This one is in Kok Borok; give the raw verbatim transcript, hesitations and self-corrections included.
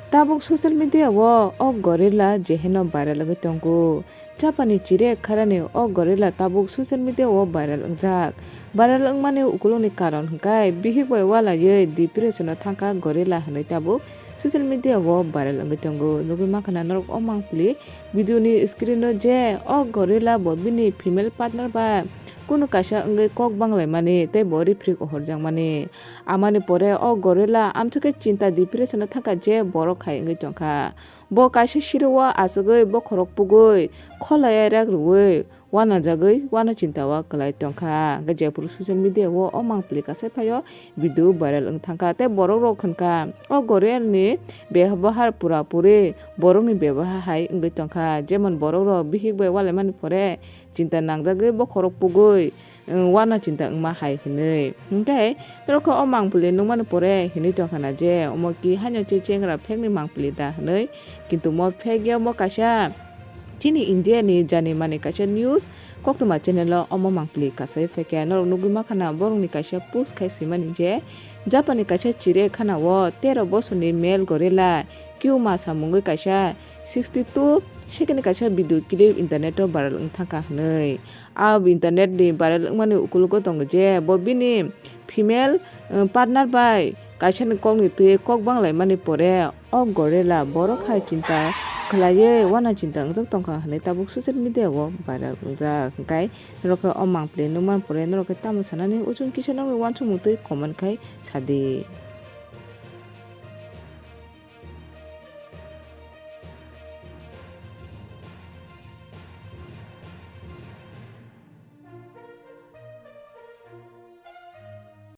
Tabuk social media o o gorilla jeheno viral wngwi tongo. Chapani chirek kharani o gorilla tabuk social media o viral wngjak. Viral wngmani ukulukni karon hwnkhe bihik bai walaiwi depression o thangkha gorilla hwnwi tabuk social media o viral wngwi tongo. Nugwi mankha na norok o mangpili video ni screen o je o gorilla bo bini female partner bai kunu kaisa wngwi kok banglaimani tei bo rifrik ohorjakmani. Amani pore o gorilla amswkhe chinta depression o thangkha je borok hai wngwi tongkha. Bo kaisa siro o achugwi bokhorok pugwi kholai rak rwui wanajagwi wana chinta o kwlai tongkha. Hwnkhe jephuru social media o o mangpili kasai phaio video viral wng thangkha tei borok rok hwnkha o gorilla ni bebohar pura puri borokni bebohar hai wngwi tongkha, jemon borok rok bihik bai walaimani pore chinta nangjagwi bokhorok pugwi, um, wana chinta wngma hai hinwi. Hwnkhe norokhe o mangpili nukmani pore hinwi tongkha na je omo ki haino che chengra phekni mangpili da hinwi, kintu mo phek ya mo kaisa chini India ni jani mani kaisa news koktwma channel o omo mangpili kasai phaikha norok nugwi mankha na borokni kaisa post khai swimani je Japan ni kaisa chirek khana o tero bosorni male gorilla Kyuma samungwi kaisa sixty two second ni kaisa video clip internet o viral wng thangkha hinwi. A internet ni viral wngmani ukulugo tongo je bo bini female, uh, partner bai kaisa ni kokni twi kok banglaimani pore o gorilla borok hai chinta khwlaiwi wana chinta wngjak tongkha hinwi tabuk social media o viral wngjak. Hwnkhe norok khe o mangpili nukmani pore norok khe tamo sanani uchung kisa nokni uansukmung twi comment khai sadi.